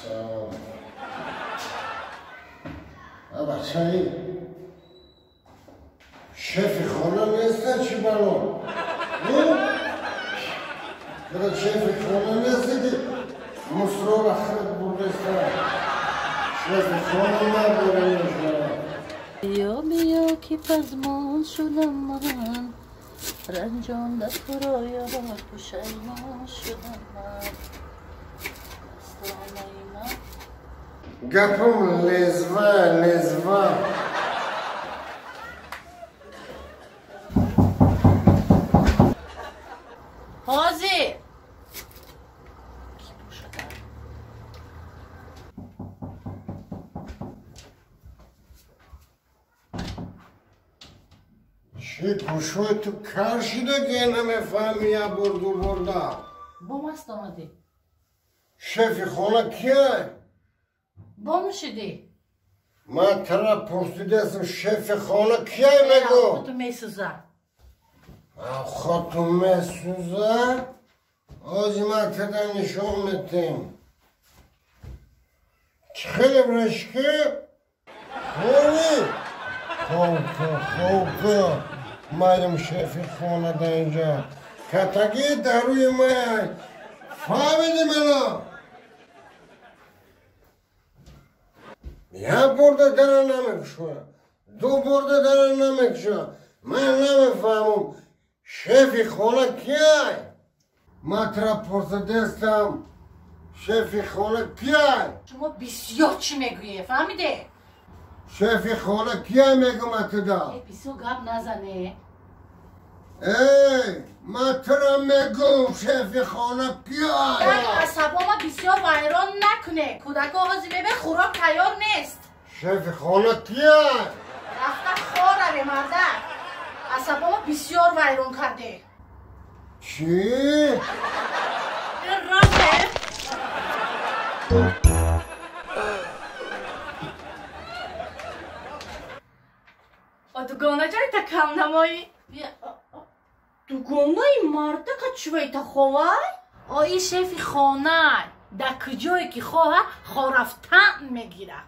Салом. Бачаи шефи хона неста чӣ бало? Чаро шефи хона нести ки мусрора хирд бурдеста? Шефи хона надорем. Биё, биё ки пазмон шудам ман, ранҷонда туро ёр, пушаймон шудам ман. Астонаи ман. Гапам лезва, лезва. Ҳозир ки бошада? Чӣ гӯшои ту кар шида ки намефаҳми як бор ду борда? Бо маст омадӣ? Шефи хона кия? Бо нӯшидӣ? Ман тара пурсидаастам, шефи хона кия мегӯ? Ту месӯза. Хоту месӯза? Ози ман тада нишон метем. Чӣ хеле брешки? Хӯрӣ? Хобка, хобка. Майрам шефи хона да инҷа. Катагӣ дар рӯи май. Фаҳмидӣ мана? Як борда дара намекушоя, ду борда дара намекушоя. Ман намефаҳмам, шефи хона кияй? Ман тара пурсидастам, шефи хона кияй? Шумо бисёр чӣ мегӯе, фаҳмиде? Шефи хона кияй мегӯм атуда? Бисёр гап назане. Эй, ман тура мегӯм, шефи хона кияй? Асабома бисёр вайрон накуне. Кӯдако ҳозир мебе, хӯрок тайёр нест. Шефи хона кияй? Рафта хораве, мардак. Асабома бисёр вайрон карде. Чӣ? Раве. Дугона ҷойта кам намоӣ? Дугонаи мардака чӯйта ховай? Ои шефи хонай. Дар куҷое ки хоҳа, хорафтан мегира.